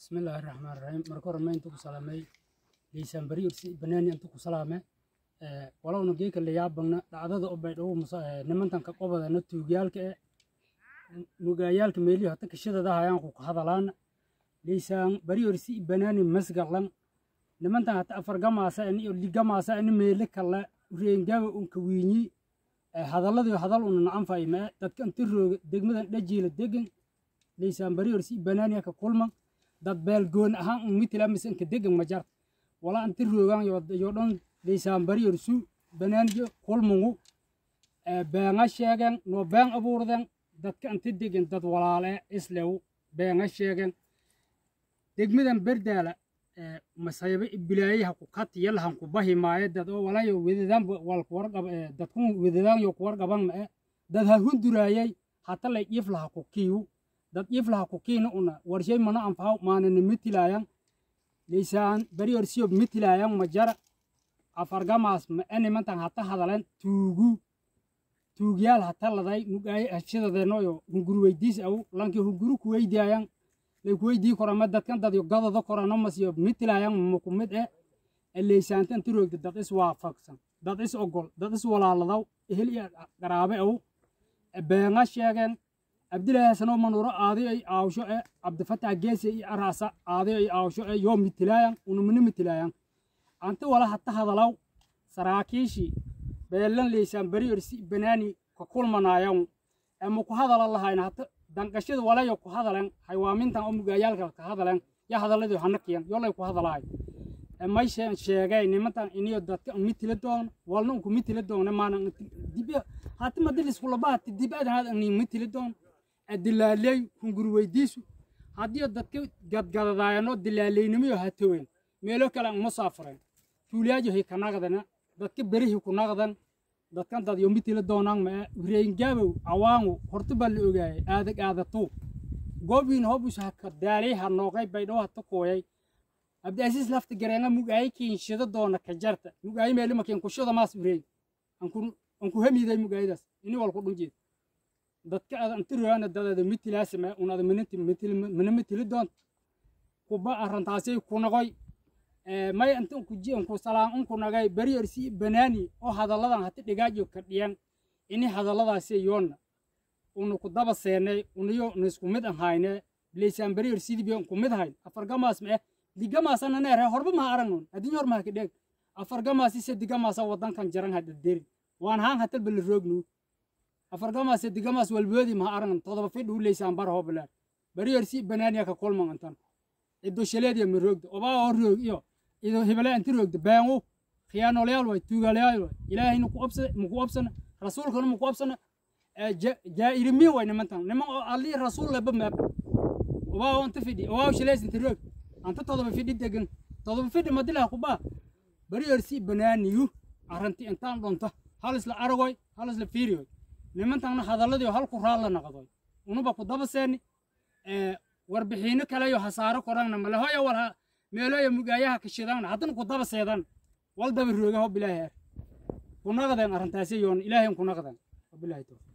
Bismillaahi raxmaani raxiim. Marka hore maynta ku salaamay Liisaan Bariir si banaani inta ku salaame. Walowna geeka la yaabangna dhacdada oo Baydhabo nimantan ka qobadana tuugyaalka ee mugaayaalka meelihi hata kashadada hayaan ku hadalaan Liisaan Bariir si banaani masgalan nimantan hata afar gamaasa iyo ligamaasa in meele kale reengaaba un ka wiinyi hadaladii hadal una anfay ma dadka inta rooga degmadan Dhajiila degan Liisaan Bariir si banaani ka kulman dad beel goon ahaan un mitila mise inka degan ma jarta wala inta roogaan yo dhan Liisaan Bariir su banaaniyo kulmungu beenga sheegen noo been abuurden dadka inta degan dad walaale islew beenga sheegen degmadan Berdaala masayba bilaayaha ku katiya lahan ku bahi maayo dad oo walaayo wedadaan wal ku warqab dadku wedadaan yo ku warqaban ma dad ha hunduraayay hata lay iflaha ku kiyu dad iflaha ku kiina una warshay mana anfaw maana nimitilaayaan Liisaan Bariir siyo mitilaayaan ma jara afargamaas ma animantan hata hadaleen tuugu tuugyaal hata laday mugaay hashadadeenoyo hunguru weydiis aw lankii hunguru ku weydiayaan lay ku weydii korama dadkan dad yo gadada korano masiyo mitilaayaan ma ku mid Liisaantan tiroogda dad is waafaqsan dad is ogol dad is walaaladaw ehel iyo qaraabe aw beenga sheegeen Cabdilaahi Xasan Manuuro aaday ay aawsho ee Cabdifataax Geesi iyo Araasa aaday ay aawsho ee yoo mitilaayaan unumina mitilaayaan anta wala hata hadalaw saraakiishii beelan Liisaan Bariir si banaani ka kulmanaayan ama ku hadala lahayna hata danqashada walayo ku hadalan xaywaamintan oo mugaayaalka ka hadalan ya hadaladii hanakiyan yolay ku hadalaay may sheegay nimantan iniyo dadka mitila doon walna ku mitila doon maana dib hata madilis kula baati dib aad hada ni mitila doon adilaalay hunguri weydiisu haddii dadka gadgadadaayano dilaalaynimo hatowen meelo kale uma saafreen tuuliyaajo hay ka naqdana dadka berihi ku naqdan dadkan dad yo mitila doonaan ma reengaabow awaangu horta baa la ogaayay aadag aadato goobiin hobus ha ka daalay ha nooqay Baydhabo ha takooyay Cabdiasiis lafta gareenga mugaay kiinshada doona ka jarta mugaay meelo makiin kushada maas ureey anku hamiiday mugaaydaas ini wal ku dhunjeed dadka aad inta rogaana dadaada mitilaasama unaada minanti mitil mina mitili doon kuba arrintaasi ku noqoy may inta ku ji ku salaan un ku nagay Bariir si banaani oo hadalladan hati dhigaajo ka dhiyan ini hadalladaasi yoonna unu ku daba seenay uniyo isku mid aan hayne Liisaan Bariir sidii biyo ku mid hayn afargamaas ma digamaasana neer horba ma aragnon adin hor ma ka dheeg afargamaas si digamaasa wadankan jaran hadda deeri waan haan hatal bal roognu afargamaas digamaas walboodi ma aragnon todoba fidhu Liisaan bar hobla Bariir si banaani ka kulman antan ido shaleediya ma roogda obaa oo roog iyo ido hebele inta roogda beengu khiyaanolayaal way tuugalayaal way ilaahayna ku obsana ma ku obsana rasuulkana ma ku obsana jaa'irimi way nimantan niman oo alli rasuul laba ma obaa oo inta fidhi obaa shalees inta roog anta todoba fidhi degan todoba fidhi madilaha kubaa Bariir si banaaniyu arrinti intaan dhonta hal isla aragoy hal isla fiiriyoy nimantanna hadaladii hal ku raalla naqdoy unuba ku daba seeni warbixiino kale iyo hasaaro korangna malahoya walha meelaha mugaayaha ka shidaan haddana ku daba seedan wal daba rooga ho bilaahi ku naqdeen arrintaasi yoon ilaahay ku naqdeen wabilaahi tawfiiq.